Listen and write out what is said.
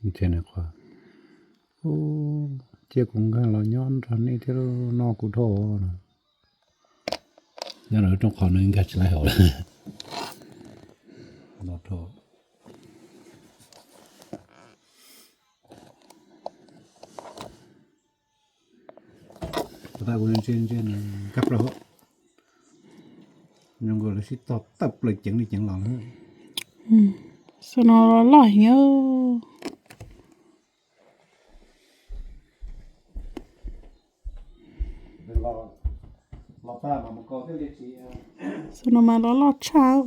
Ces nws qhuas, cia kuv nkag los nyob nrog nej thiab, noj kuv dhau no. Nyob lawm rooj qhov no nkag tsis laib hauv. No dhau. Tab kuv ntsia ntsia nws nkag plaws hauv. Zoo nkaus lawv sib tog tawm plaws ceev li ceev los lawm. Xyoo no loj heev. Xyoo no mas loj loj tshaj.